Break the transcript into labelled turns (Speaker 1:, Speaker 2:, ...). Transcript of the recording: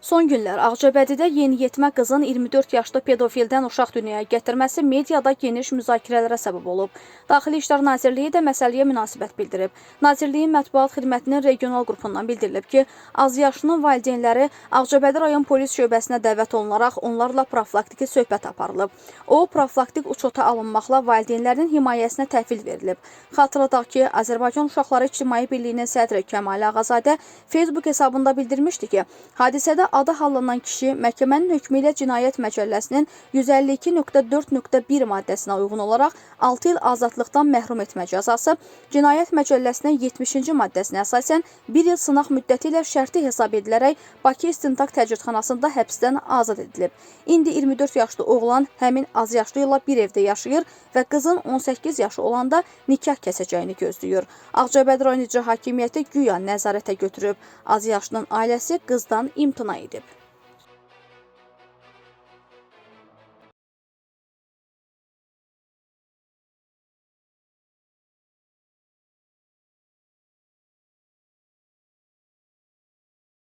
Speaker 1: Son günlər Ağcabədidə yeniyetmə qızın 24 yaşlı pedofildən uşaq dünyaya gətirməsi mediada geniş müzakirələrə səbəb olub. Daxili İşlər Nazirliyi də məsələyə münasibət bildirib. Nazirliyin mətbuat xidmətinin regional qrupundan bildirilib ki, azyaşlının valideynləri Ağcabədi rayon polis şöbəsinə dəvət olunaraq onlarla profilaktiki söhbət aparılıb. O, profilaktik uçota alınmaqla valideynlərinin himayəsinə təhvil verilib. Xatırladaq ki, Azərbaycan Uşaqları İctimai Birliyinin sədri Kəmal Ağazadə Facebook hesabında bildirmişdi ki, hadisədə adı hallanan kişi məhkəmənin hökmü ilə Cinayət Məcəlləsinin 152.4.1 maddəsinə uyğun olaraq 6 il azadlıqdan məhrum etmə cəzası, Cinayət Məcəlləsinin 70-ci maddəsinə əsasən 1 il sınaq müddəti ilə şərti hesab edilərək Bakı İstintaq Təcridxanasında həbsdən azad edilib. İndi 24 yaşlı oğlan həmin azyaşlı ilə bir evdə yaşayır və qızın 18 yaşı olanda nikah kəsəcəyini gözləyir. Ağcabədi rayon İcra Hakimiyyəti güya nəzarətə götürüb. Azyaşlının ailəsi qızdan imtina edib.